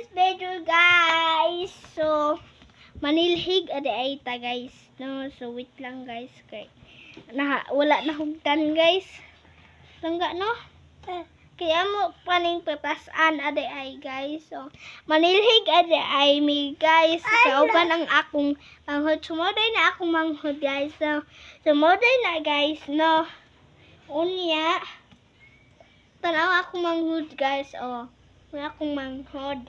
this video, guys. So, manilhig adi ay ta, guys. No, so wait lang, guys, kay na wala na hugtan, guys. Langga, no? Kaya mo paning patasan adi ay, guys. So, manilhig adi ay mi, guys. Kauban ang akong manghod. Sumoday na akong manghod, guys. So, sumoday na, guys, no. Unya, tanaw akong manghod, guys. Oh, may akong manghod.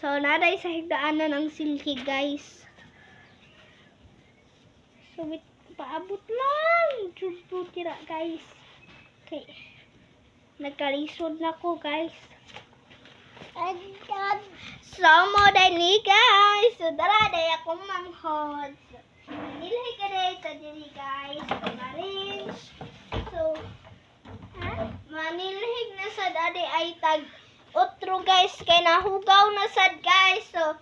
So, naday sa higdaanan ang silky, guys. So, wait, paabot lang. Diyos po, tira, guys. Okay. Nagkalisod na ko, guys. So, mo ni, guys. So, dara, day akong manghod. So, nilhay ka day ta diri, guys. So, arrange. So, ha? Manilhig na sa dadi ay tag otro, guys, kay nahugaw na sad, guys. So,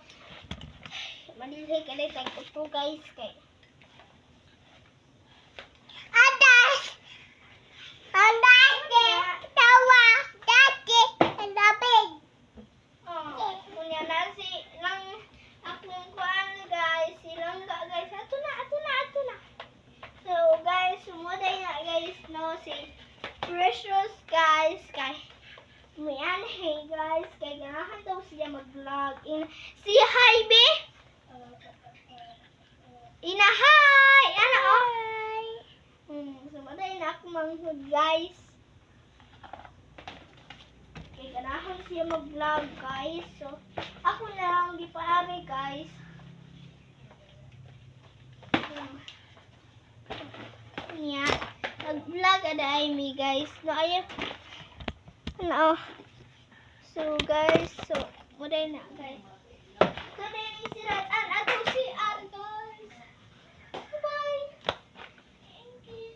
manilhig ka day tag otro, guys, kay Adas! Andate! Tawa! Dati! Ang. Oh, kunya na si lang akong kuan, guys, silang ga, guys. Ato na, ato na, ato na. So guys, sumuday na, guys, no, si Precious, guys, kay Mian, hey, guys, kay ganahan daw siya mag-vlog. In si hi be. Ina hi. Ana oh. Hi! Sumuday na ako manghud, guys. Kay ganahan siya mag-vlog, guys. So, ako na lang di paari, guys. Niya, nag-vlog ada ay mi, guys. No, ayaw. Ano? So, guys, so, muday na, guys. So, din si Ratan. Ato si R, guys. Bye. Thank you.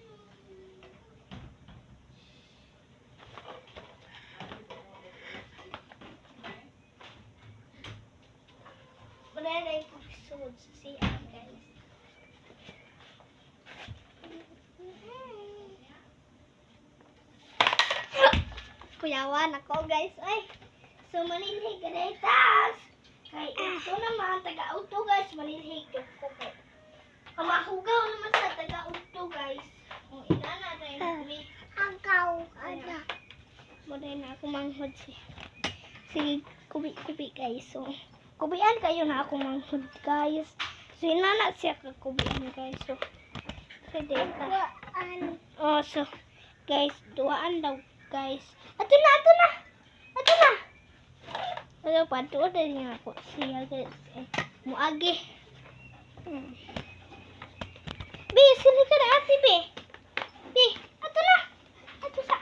Muday na yung pagsunod sa CR, guys. Kuyawan ako, guys. Ay, so manilhig ka na tas. Kay ito naman, taga-auto, guys. Manilhig ko kay. Kamahugaw naman sa taga-auto, guys. Kung inana rin, may Agaw! Ada! Muday na ako manghod si. Sige, kubi-kubi, guys. So, kubian kayo na ako manghod, guys. So, inana siya kakubian, guys. So, pwede ta. Waan! Oh, so, guys, duaan daw, guys. Ato na, ato na! Ato na! Ano pa, tuod na niya ako siya, guys. Eh, muagi. Bi, sili ka na, ate, bi. Bi, ato na! Ato sa.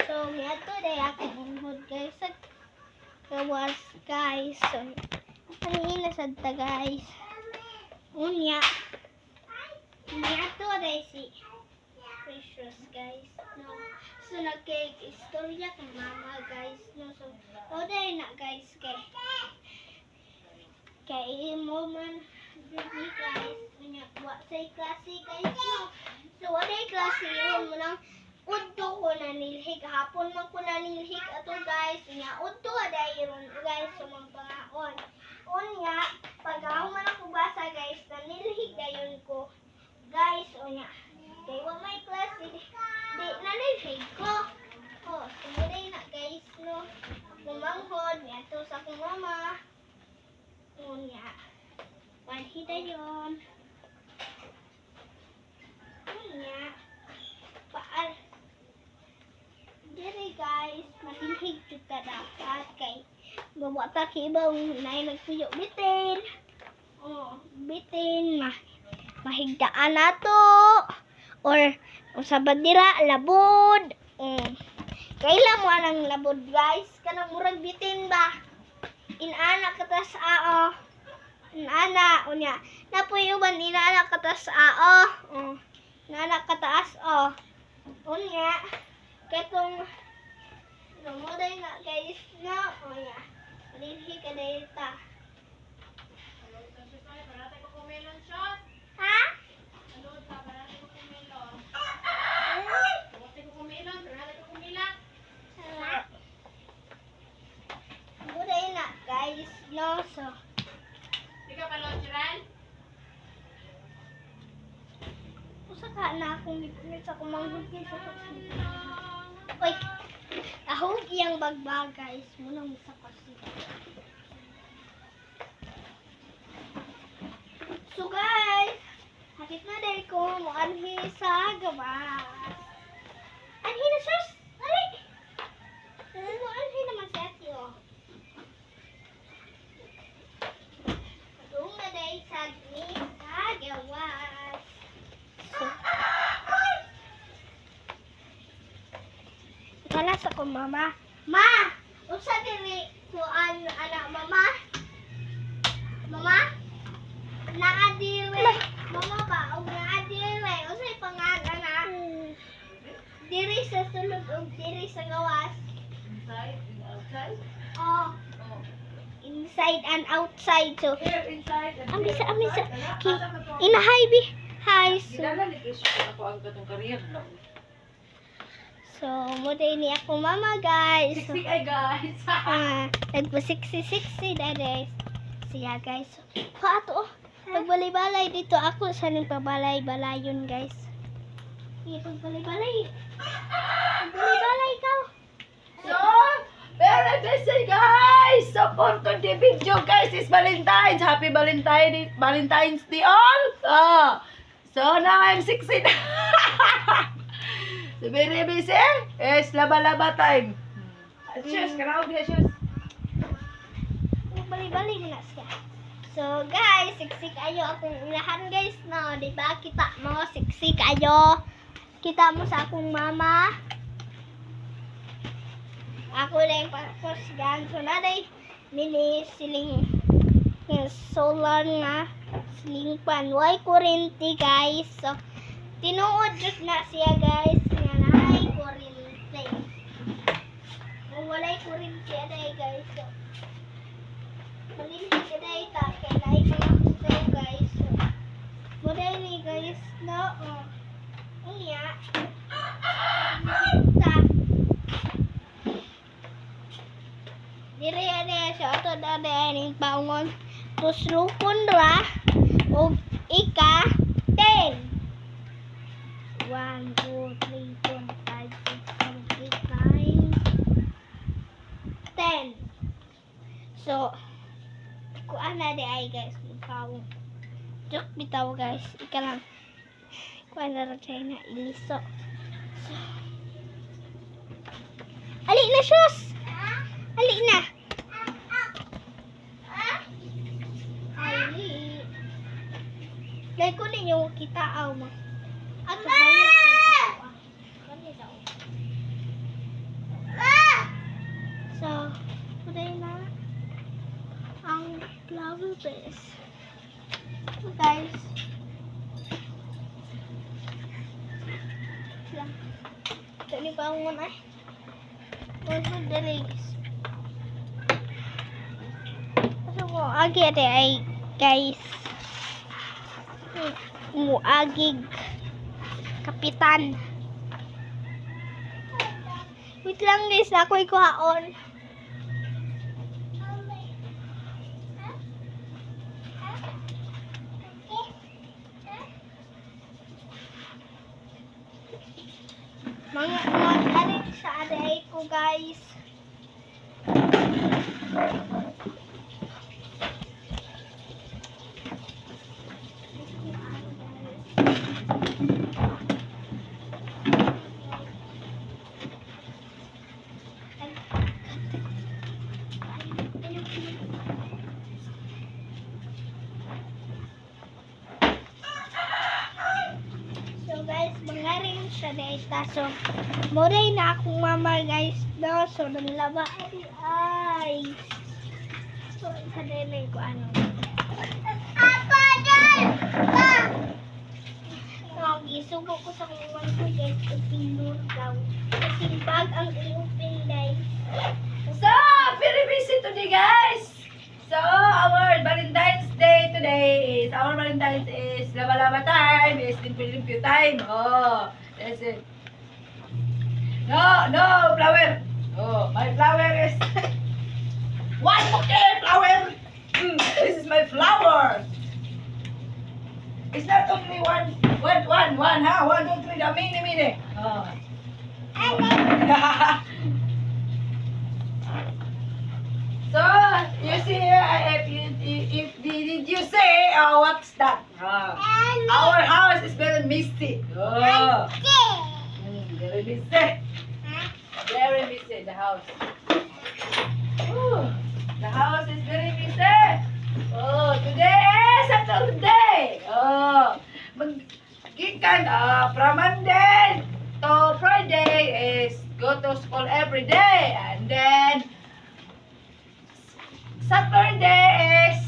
So, miato na ako manghod, guys. Sa gawas, guys. So, ano na sad ta, guys. Unya. Miato na si Precious, guys. No. So, nagkay istorya kay mama, guys. No, so, o na, guys, kay kay mo man dili, guys. Unya, wa say klase, guys, no. So, wa day klase yun mo nang udto ko na nilhig hapon man ko na nilhig ato, guys. Unya udto day ron, guys, sa mga pangaon. Unya, pag man ako basa, guys, nanilhig dayon ko, guys. Unya, kay wa may klase, di nanilhig ko. Oh, sumuday na, guys, no. Kumanghod miadto sa akong mama. Unya, panhita yon. Unya, paal diri, guys, manilhig jud ta dapat kay mawa ta kibaw nay nagpuyo bitin. Oh, bitin ma mahigdaan nato or usa ba dira labod. Kaila mo anang labod, guys? Kanang murag bitin ba? Inana katas ao. Inana unya. Napoy uban inana katas ao. Oh. Inana kataas oh. Unya katong Lumuday na, guys, na. Unya. Lilhi ka dahil ta. Ha? Buday na guys, no? So, usa ka na akong gipunit sa kumanghod sa Oy, ahog iyang bagbag guys. Munang sa kasi. So guys, hakit na dahil ko muanhi sa gawas. Anhi na sus! Dali! Muanhi naman si ate oh. Doon na dahil sa ni sa gawas. So, Kalas ako, mama. Ma! Unsa diri kuan ana mama? Mama? Naa diri. Mama ba og naa diri. Unsay pangalan ana? Diri sa sulod og diri sa gawas. Inside and outside? Oh, inside and outside. So, Here, inside and Ami here, sa ami sa outside. Ala, ki asa man to? inahay bi. Hi. So, Gidala ni Chris ako ang katong career no. so mo ni ako mama guys. So, Siksik ay guys. ah, nagpa-60-60 na guys. Siya guys. Pato. Pagbalay-balay dito ako sa ning pabalay-balayon guys. Sige, pagbalay-balay. Pagbalay-balay ikaw. So, very busy guys. So for today video guys is Valentine's. Happy Valentine's Day all. Ah. So now I'm 16. So very busy. It's laba-laba time. Cheers, karaog diha, cheers. Pagbalay-balay mo na siya. So guys, siksik ayo akong unahan guys no, di ba? Kita mo siksik ayo. Kita mo sa akong mama. Ako lang pakusgan. So naday mini siling yung solar na siling pan. Way kurente guys. So tinuod jud na siya guys nga naay kurente. Kung walay kurente aday guys. So malili ka day ta kay naay mga hugaw guys. So moday ni guys no. Oh. Unya. Ta. Dire ane siya ato na ning paungon. Tuslukon ra og ika 10. 1, 2, 3, 4, 5, 6, 7, 8, 9, 10. So, kuan na di ay guys, paung. Joke bitaw guys, ika lang. Kuan na ra siya na iliso. So, ali na sus! Ali na. Ali. Dahil ko ninyo kita aw ma. At So, today na ang flower base. So guys, lang. Ito ni bangon ay. Also, dali guys. So, mo agi ate ay guys. Muagig kapitan. Wait lang guys, ako'y kuhaon. Mga mga ano sa aday ko guys. So guys, mga rin siya data. So, muray na akong mama guys. No? So, nanlaba ay ay. So, sa din ko ano. Apa dal! Pa! No, gisugo ko sa kumuhan ko guys. Upinur daw. Kasi bag ang iupin guys. So, very busy today, guys. So, our Valentine's Day today is, our Valentine's is laba-laba time, is limpyo-limpyo time. Oh, that's it. No, no, flower. Oh, my flower is one bouquet flower. This is my flower. It's not only one, one, one, one, ha? One, two, three, the mini, mini. Oh. So, you see here, if did you say, oh, what's that? Our house is very misty. Oh. Very misty. Very misty, the house. Ooh, the house is very busy. Oh, today is Saturday. Oh, mag gikan from Monday to Friday is go to school every day, and then Saturday is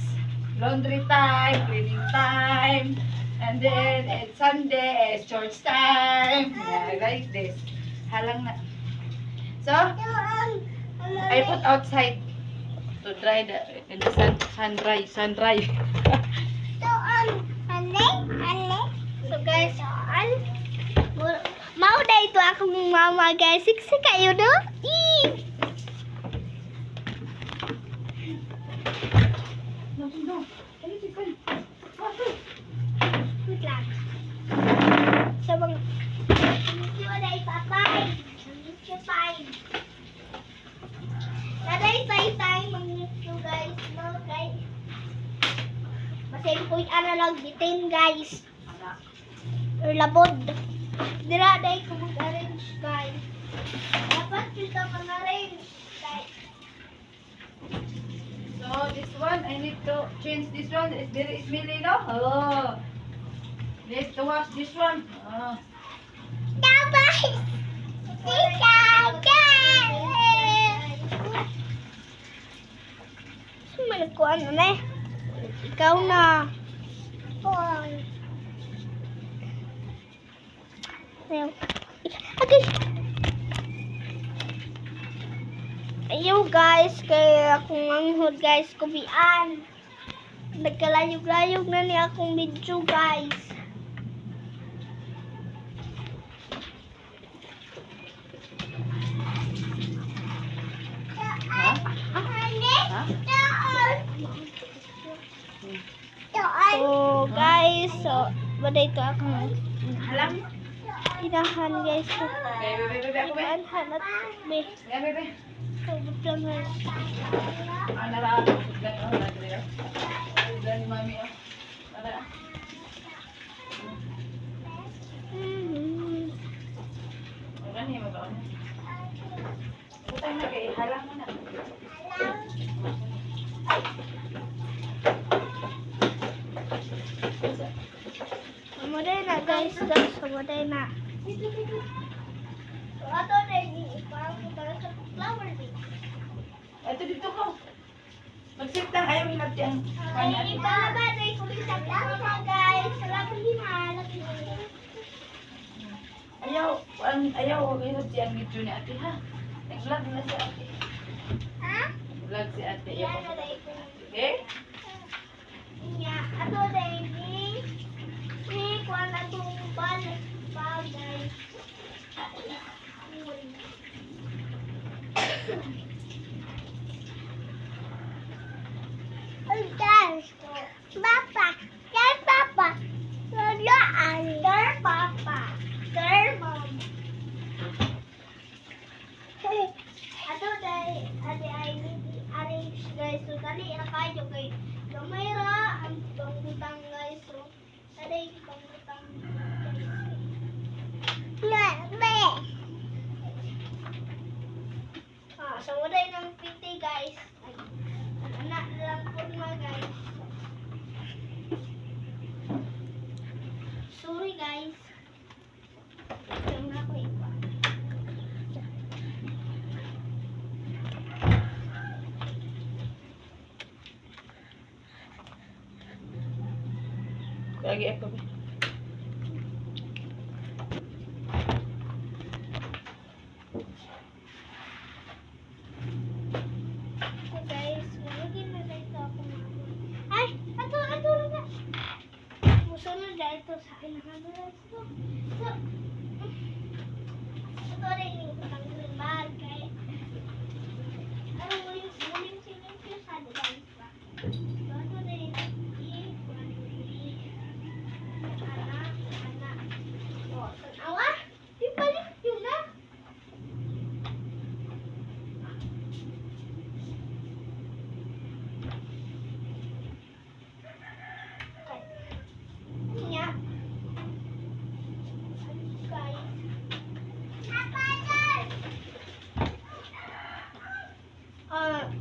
laundry time, cleaning time, and then it's Sunday is church time. Yeah, like this. Halang na. So, I put outside to dry the in the sun, sun dry, sun dry. So guys, an mao na ito akong mama, guys. Siksi kayo do? Ee! No, no. Wait lang. Sa mga Thank you, Day Papay. Thank you, Pai. Naday, tay, tay. Mag-mute you, guys. No, guys. Basin ko yung analog bitin, guys. Or labod. Dira, day ko mag-arrange, guys. Dapat kita mag-arrange, guys. So this one, I need to change this one. It's very smelly, no? Oh. Need to wash this one. Oh. Bye. Tita. Sumalag ko ano na eh. Ikaw na. Ayaw. Okay. Ayaw, guys, kaya akong manghod, guys, kubian. Nagkalayog-layog na ni akong video, guys. Ha? Ha? So guys, so bada ito akong Halang. inahan, guys. So, Bebe, bebe, bebe, ako, bebe. inahan at be. Bebe, bebe. So, lang guys. Ah, nara. Sudlan, oh, nara. Sudlan ni mami, oh. Nara. Wala niya magaon. Butang na kay halang mo na. Sumuday na, guys, guys, sumuday na. So ato na ipang sa flower base. Ito dito ko. Mag-sit lang ayaw hinat yan. Ay, ipalaba na ikulit sa flower, guys. Salamat hina. Ayaw, ang ayaw hinat yan video ni ate ha. Nag-vlog na si ate. Vlog si ate. Ayaw pa. Okay? Nya, ato na ni ni kuan atong bal pa, guys. Papa, Papa, Sir Papa, Sir Mom. Ato dai ate I need arrange, guys. So dali ra kayo kay gamay ra ang pangbutang, guys. So dali pangbutang, guys. Lolo. Ah, so wala ng piti, guys. Ay, anak na lang po mga guys. Sorry, guys. Yung na ko iba. Lagi ako. Be.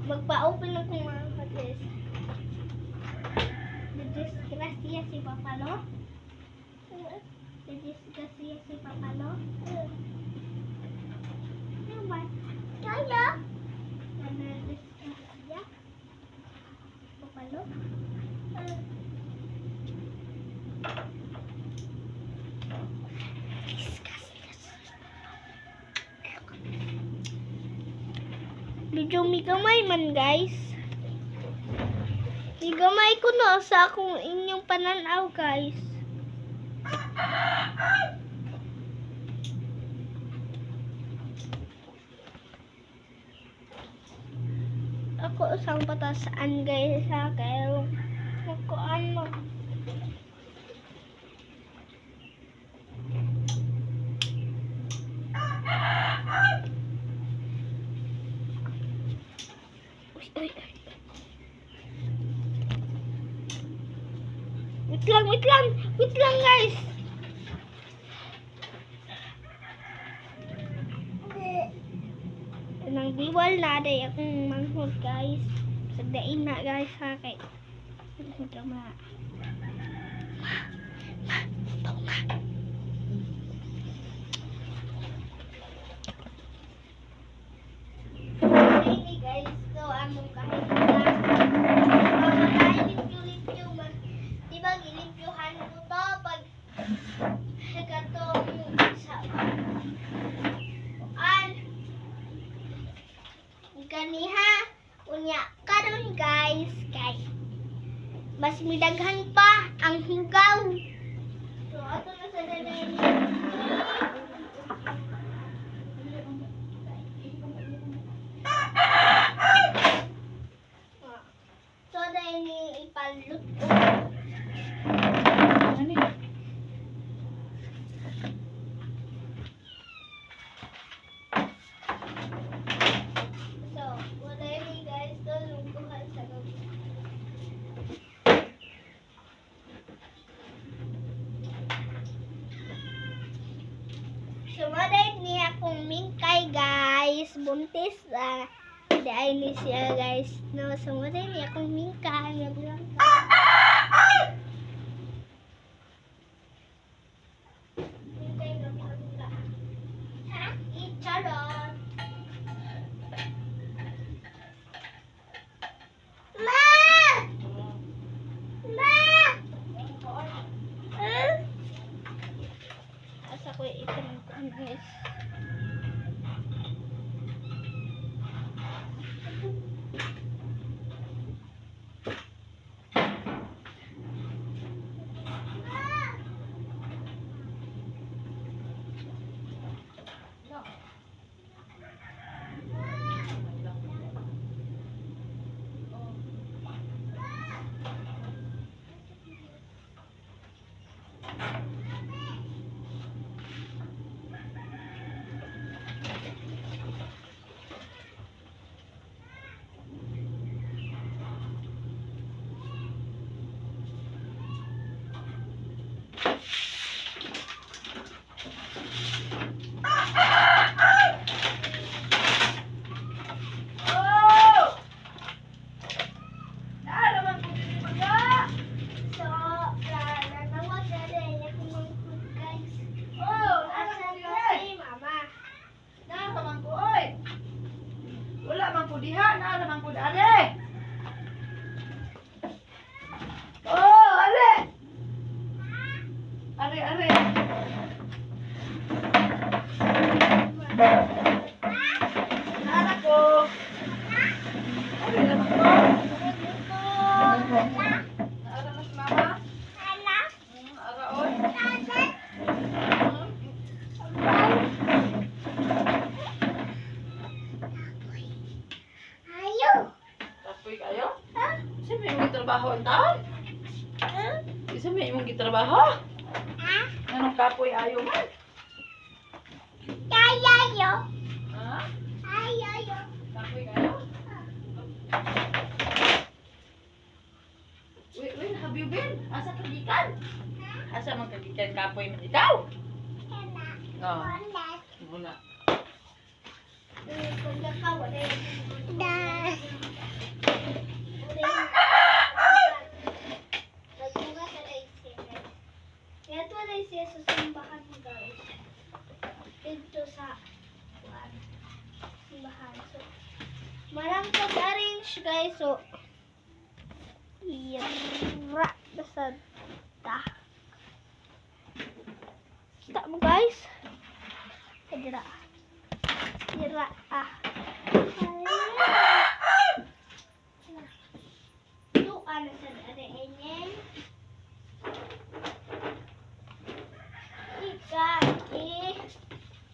Magpa-open akong mga guys. Disgrasya si Papa, no? Disgrasya si Papa, no? Ano ba? Kaya. Ano disgrasya? Papa, no? Medyo migamay man, guys. Migamay ko no sa akong inyong pananaw, guys. Ako usang patasaan, guys, ha? Kaya ako ano. Uy, uy, uy. Wait lang, wait lang. Wait lang, guys. Nang diwal na day akong manghod, guys. Sagdain na, guys, ha kay. Ito ma. Ma, ma, tunga. Hey, guys, so among kahit na mamatay limpyo-limpyo man. Di ba gilimpyohan ko to pag katong sa an ganiha unya karon, guys, kay mas midaghan pa ang hugaw. So ato na sa danay. So dahil ni ipaluto. Ano eh? So, wala ni guys, to lungkuhan sa gabi. Sumaday niya akong mingkay, guys. Buntis na. Dahil ni siya, guys. No, sumaday niya akong mingkay. Naglang. Mingkay na pangka. Ha? Icharot. Ma! Ma! Eh? Asa ko itong kuan, guys. Oh! Ah, naman ko din maga. So, natawag na rin akong mangkod, guys. Oh, Asa nasa na si mama? Naa man ko oy. Wala man ko diha, naa man ko are. Oh, are. Are, are. Naa ko. Are naman ko. Naa naman si mama. Ala. Ara oy. Tata. Ayo. Kapoy kayo? Ha? Isa may imong gitrabaho ang taon? Huh? Isa may imong gitrabaho? Ha? Anong kapoy ayo man? Tayayo. Ha? Ayoyo. Kapoy kayo? Wait, wait, have you been? Asa ka gikan? Asa man ka gikan kapoy man ikaw? Ala. Oh, Wala. muna. Pagkakawala. Da. Marang pag-arrange, guys. So, ira basta ta. Kita mo, guys? Dira. Dira ah. Tuan sa dere. Ika i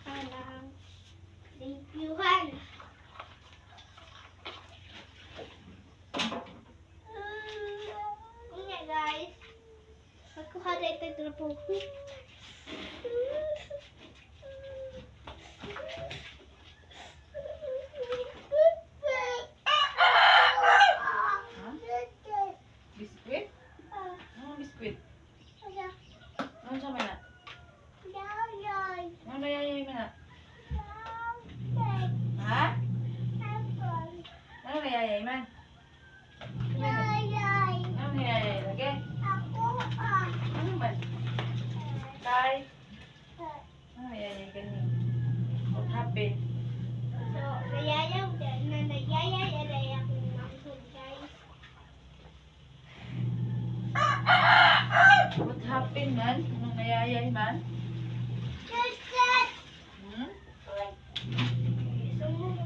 kanang limpyuhan. Unya, guys. Magkuha na ito trapo. Biskuit? Ano biskuit? Ano sa mana? Ano nayayay mana? Ha? Ano nayayay man? Ano nayayay lagi? Ano man? Tay? Ano nayayay gani? What happened? So, nayayaw na nayayay alay akong mamsod, guys. What happened man? Anong nayayay man? Hmm? Sumong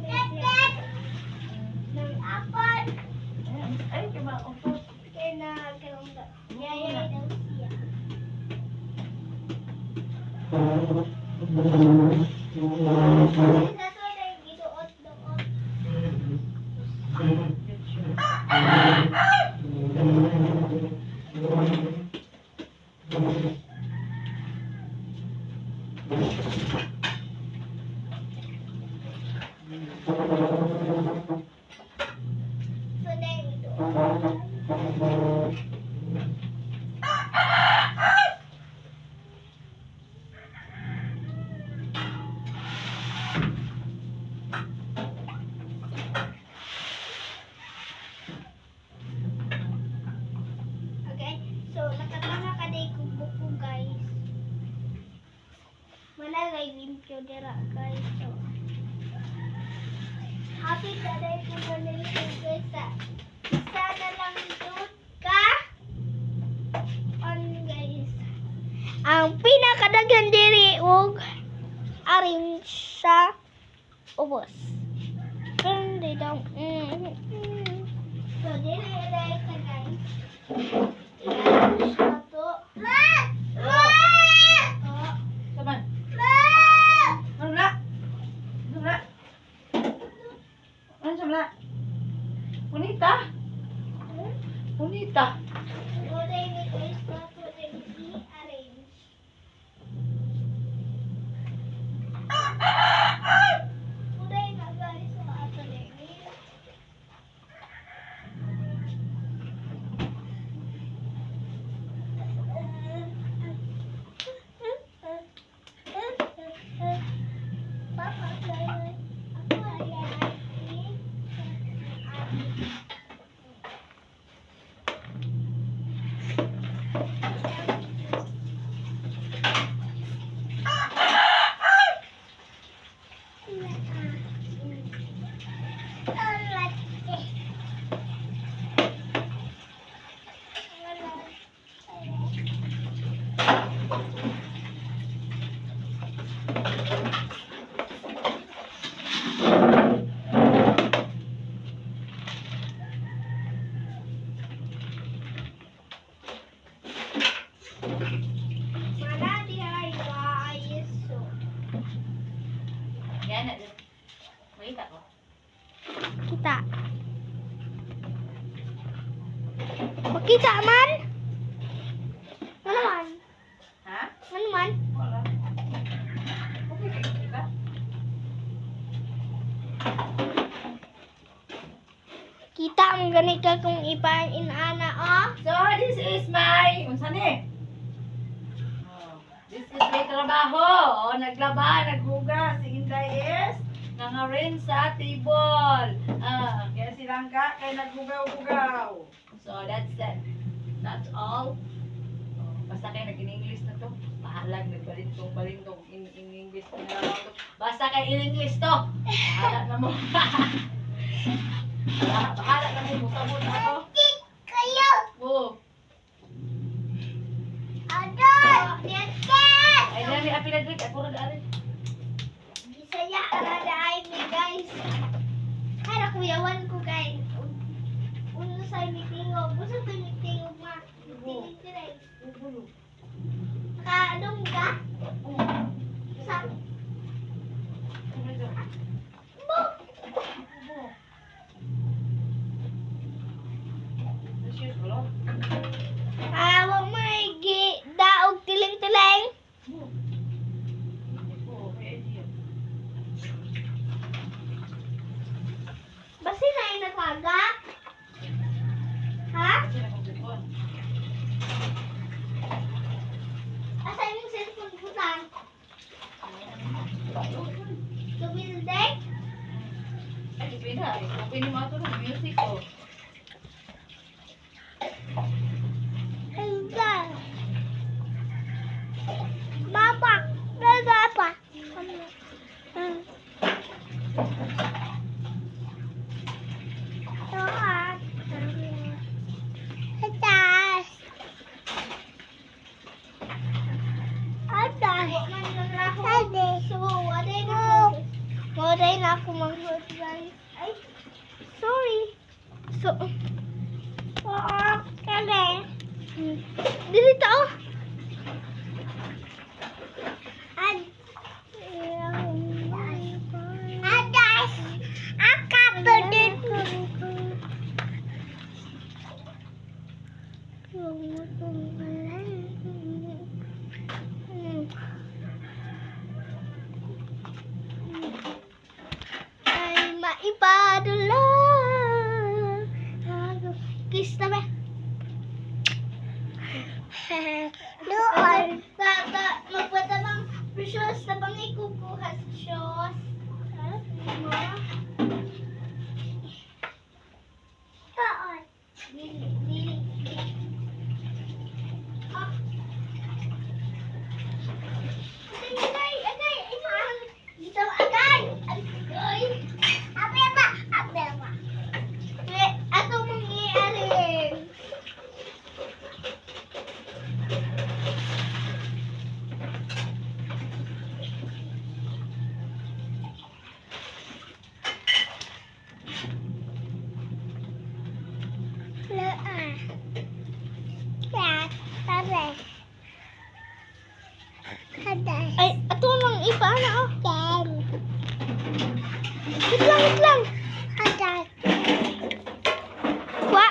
ng apon. Ay, ay, kumaupos. Kaya na, yayay daw siya. Sa to na giduot-duot. So, na yung giduot. Okay? So, nakatanga ka na yung buko, guys. Managay limpyo dira, guys. So, happy ka na yung manalipin, guys. Sa, isa na lang doon ka on, guys. Ang pinakadaghan diri og arrange sa ubos. Pero hindi daw. So, diri diri ka, guys. I-arrange na to. To. Saman? Ano na? Ano na? Ano sa na? Bonita? Bonita. So, diri guys, na to diri i-arrange. Uday na, guys. So, ato diri. Papa, ako ay Mana dihay guys. So, Yan na. Makita ko. kita. Makita man? Ano man? Ha? Ano man? Wala. Okay, kita. Kita ang gani ka kung ipa-inana, oh. So, this is my... Unsa ni? Oh, this is my trabaho. Oh, naglaba, naghugas. Si Inday is nangarin sa table. Ah, Kaya silangka, kaya naghugaw-hugaw. So, that's it. That's all. Oh, basta kayo nag-in-English na to. Bahalag, nagbalintong-balintong in English na lang to. Basta kayo in English to. Bahala na mo. Bahala na mo, musabot ako. Kayo. Oh. Adol. Ay, dami apil na drink. Ako rin ari. Bisaya ra ay mi, guys. Kaya kuyawan ko, guys. Uno sa mitingog. Gusto to mitingog ma. Tingog dire. Nakaanong ka? Sa Bo! Ah, wa mo na gi daog tiling-tiling. Basi na inataga? Ha? Asa imong cellphone butang? Tumildek? Ay, pwede. Open mo ato ng music oh. Hello. Papa. Papa. Wa man lang na ako. So, waday na ako. Waday na ako manghod, guys. Ay, sorry. So, dili ta oh. Ay, maipadula. Kiss na ba? Doon. Tata, magpatabang precious na bang ikukuha sa shows? Ha? Mo? Doon. Dili, dili. Ah. Agay, agay, agay. Dito, agay. Agay. Abe ba? Abe ba? Eh, ato mong ialin. Doon. Ya, abe. Abe. Ay, ato lang ipaana oh. Ken. Wait lang, wait lang. Abe. Wa.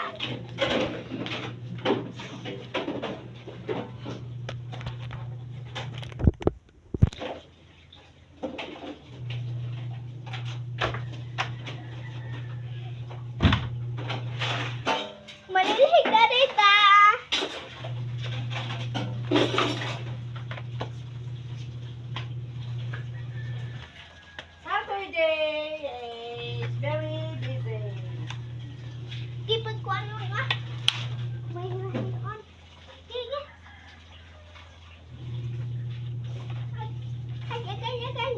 Manilhig na rita. Saturday is very busy. Kipag ko ano nga. May on. Sige. Ay, agay, agay.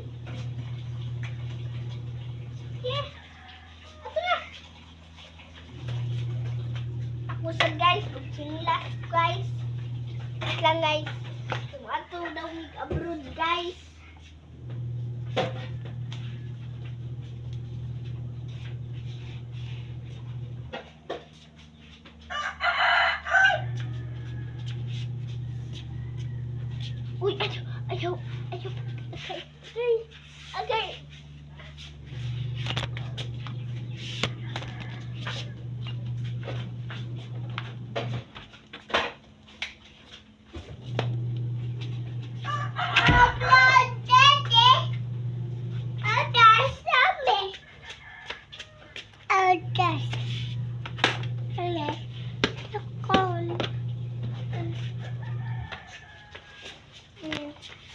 Yeah. Ato na. Ako sa guys, ug sinilas guys. Wait lang guys. Ato daw mig abroad, guys. Uy, ayaw, ayaw, ayaw. Agay, agay, agay.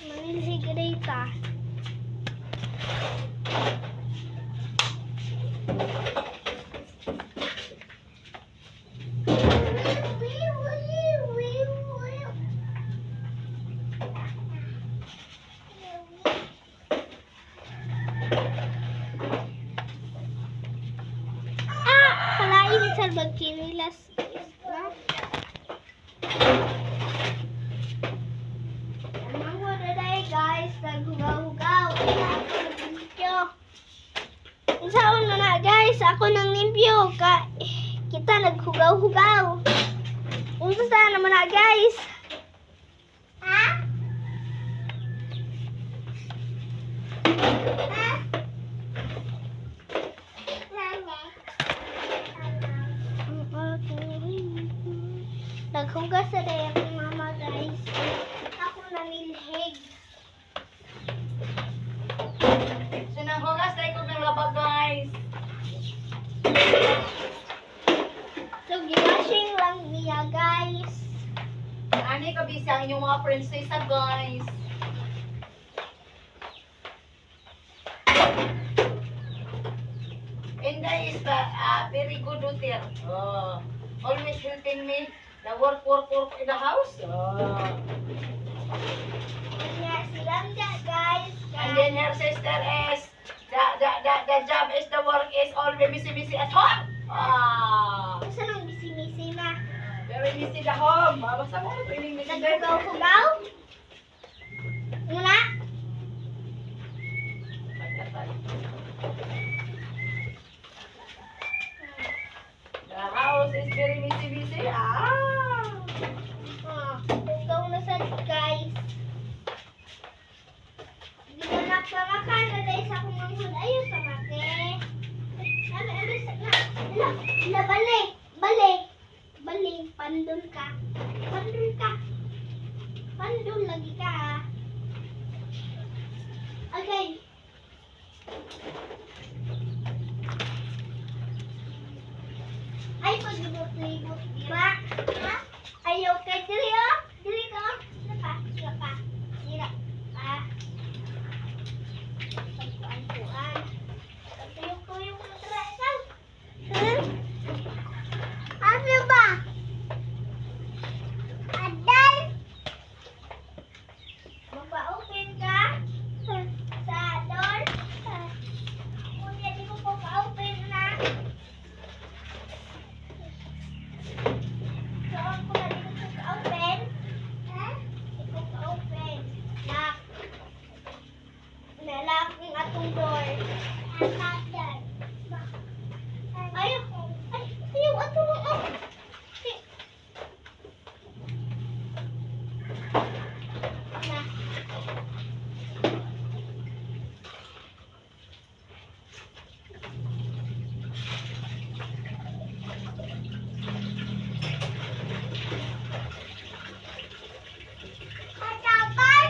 Manilhig rita. Bisan magkinilas guys, no? Mango na dahil guys, naghugaw-hugaw. Kaya ako naglimpyo. Unsaon na na guys, ako nang limpyo. Ka kita naghugaw-hugaw. Unsa sa naman na guys? Ha? Ha? Nane. Naghugas sa day akong mama guys. Ako nanilhig. So nanghugas tayo kong ng laba guys. So giwashing lang niya guys. Ani ka busy ang inyong mga prinsesa guys. Inday is the very good daughter. Oh, always helping me. The work, work, work in the house. Oh. Kanya si Langga guys. And then her sister is the job is the work is always busy busy at home. Ah, Unsa nang misi-misi ma? very busy the home. Ah, basta mo piling busy. Naghugaw-hugaw? Muna? The house is very busy busy. Ah. Ah, hugaw na sad guys. Giganak pa makana dahil sa akong manghud. Ayaw sa make. Ano, ano, sa na. La, la, balik, balik. Balik, pandol ka. Pandol ka. Pandol lagi ka. Ah. Okay. Ay, paglibot-libot, di ba? Ha? Ayaw kay dili oh. Dili ka oh. Sila pa, sila pa. Sila pa. Pagkuan-kuan. Pagtuyok-tuyok mo tara ikaw. Hmm? Ano ba? Aday? Magpa-open ka sa door. Kunya, di ko pa pa-open na. So, ako na di ko pa-open. Ha? Di ko pa-open. Lock. Nalock ang atong door. Aday. Ayaw. Ay, ayaw. Ato lang. Oh. Si- Na. Atapal?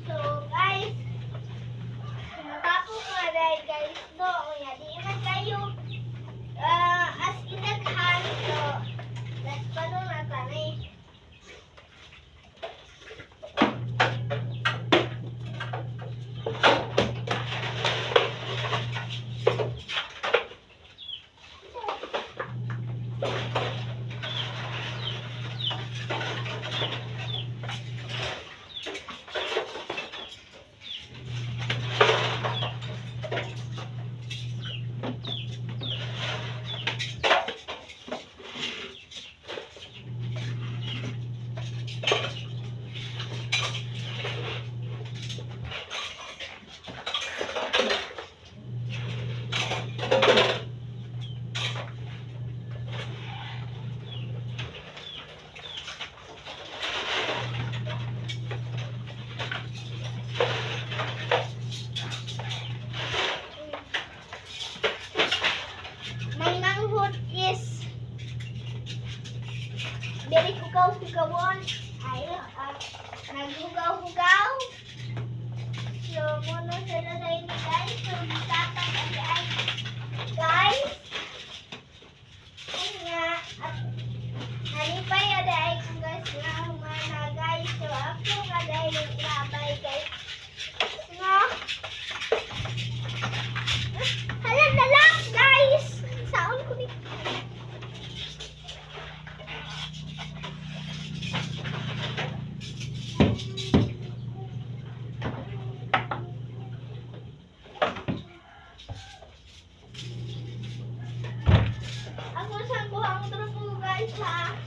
So, guys, matapos na dahil guys, no, kunya, di man kayo as in daghan, so, let's pa na tanay. My manghod is very hugaw-hugawon. Ay, naghugaw-hugaw. So, muna sila na ini guys. So, gitatag ay ay guys. Kanya, at Siya.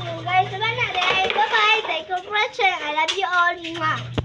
So guys, diba na guys? Bye-bye. Thank you for watching. I love you all. Mwah.